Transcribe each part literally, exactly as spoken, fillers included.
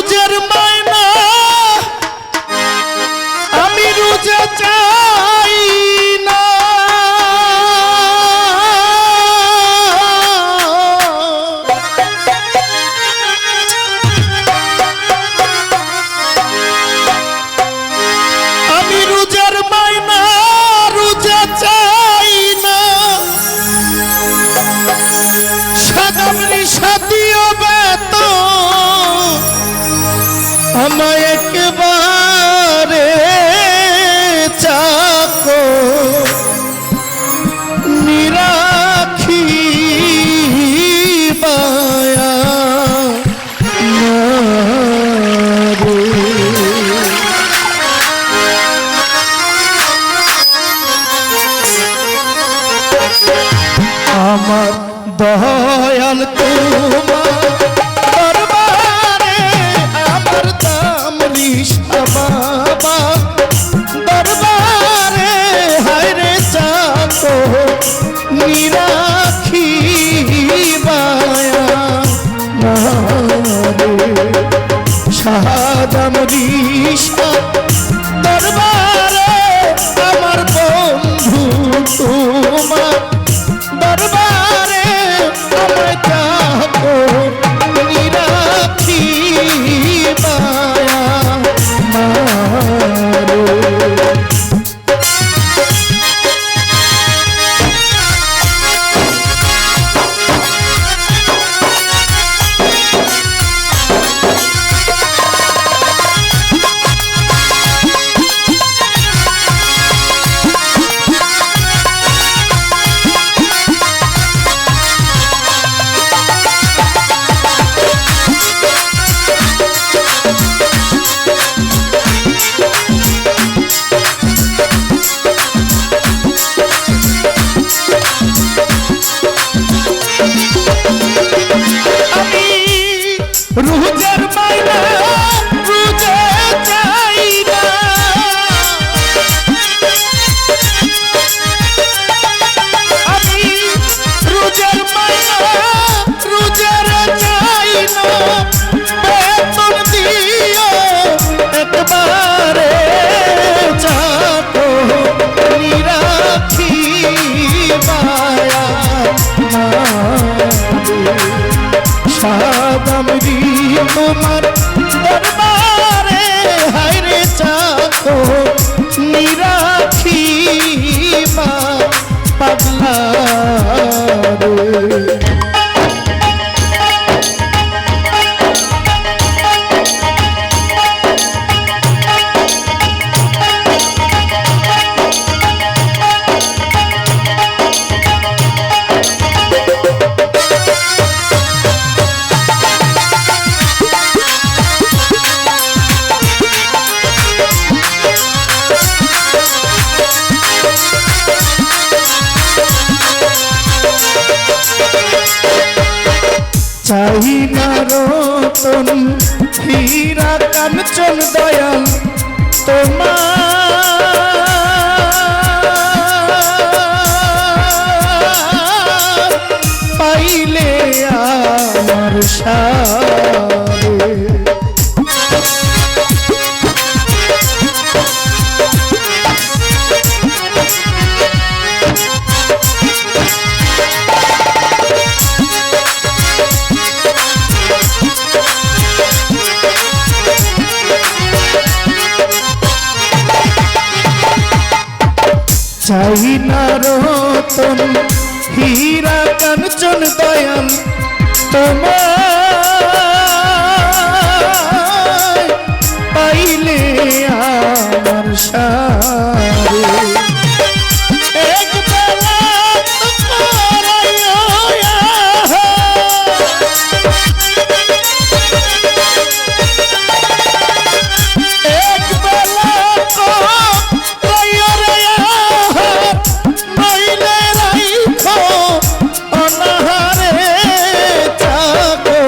রোজার মায়না আমি রোজা চাই না। আমি রোজার মায়না রোজা চাই না। সাদা মৃষা দিও বেত আমায় একবারে চাকো নিরাখি বায়া। আমার দয়াল তোমার দরবারে, আমার দাম রিস বাবা দরবারে, হায়রে চাকো নিরাখি বায়া। মারে সাদা মৃষা দরবারে, আমার বন্ধু তোমার দরবারে, আমায় চাকো নিরাখি বায়া। মারে আমি রোজার মায়না রোজা চাই না। আমি রোজার মায়না রোজা চাই না। বেতন দিও একবারে চাকো নিরাখি বায়া। মারে সাদা মৃষা তোমার দরবারে, হায়রে চাকো নিরাখি বায়া। পাগলা রে। চাই না রতন হীরা কাঞ্চন দয়াল তোমার, পাইলে আমার সারে। চাই না রতন হীরা কাঞ্চন দয়াল তোমায়, পাইলে আমার সারে। এক বেলা তো করাইও আহার। এক বেলা তো কইও রে আহার, নইলে রাইখো অনাহারে চাকো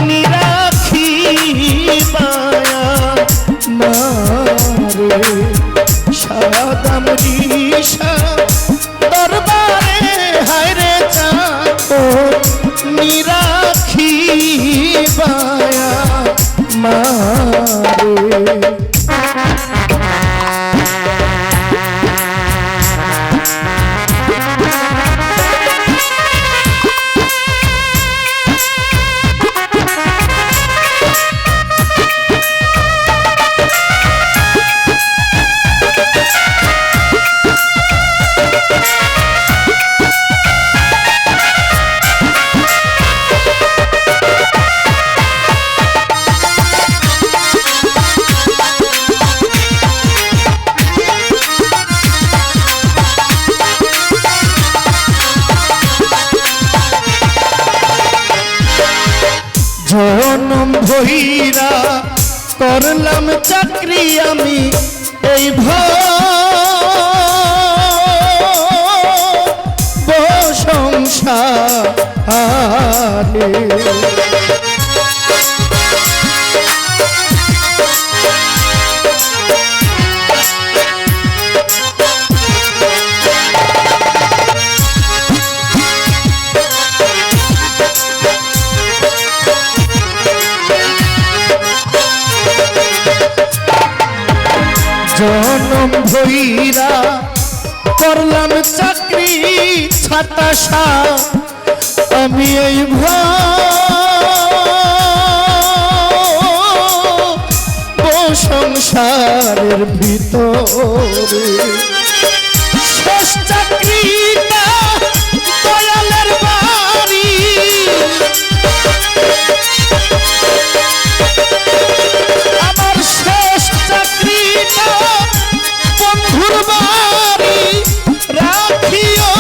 নিরাখি বায়া। মারে সাদা মৃষা দরবারে, হায়রে চাকো নিরাখি বায়া। আমারে। জনম ভইরা করলাম চাকরি আমি এই ভব সংসারে। জনম ভইরা করলাম চাকরি ছাতাসা, আমি এই ভব সংসারের ভিতরে। শেষ চাকরিটা দয়ালের বাড়ি, আমার শেষ চাকরিটা বন্ধুর বাড়ি, রাখিও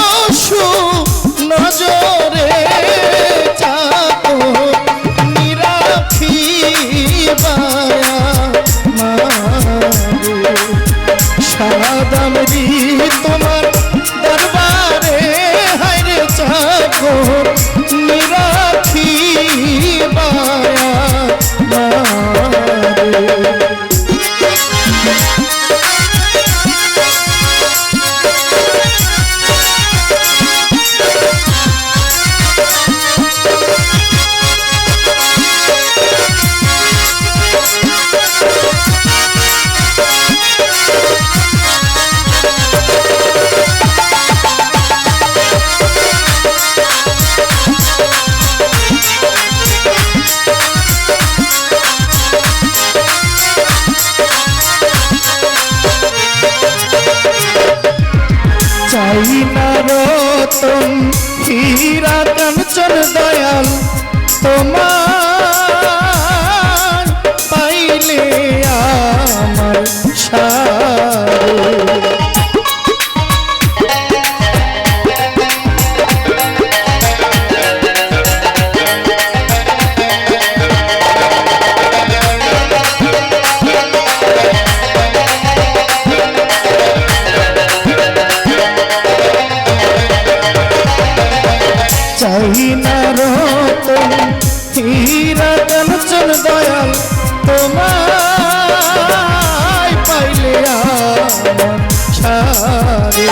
সুনজরে চাকর নিরাখিবায়া মারে। সাদামরি তোমার দরবারে হায়রে চাকর নিরাখিবায়া মারে। চাই না রতন হীরা কাঞ্চন দয়াল, তোমার পাইলে আমার সারে। চাই না রতন হীরা কাঞ্চন দয়াল, তোমায় পাইলে আমার সারে।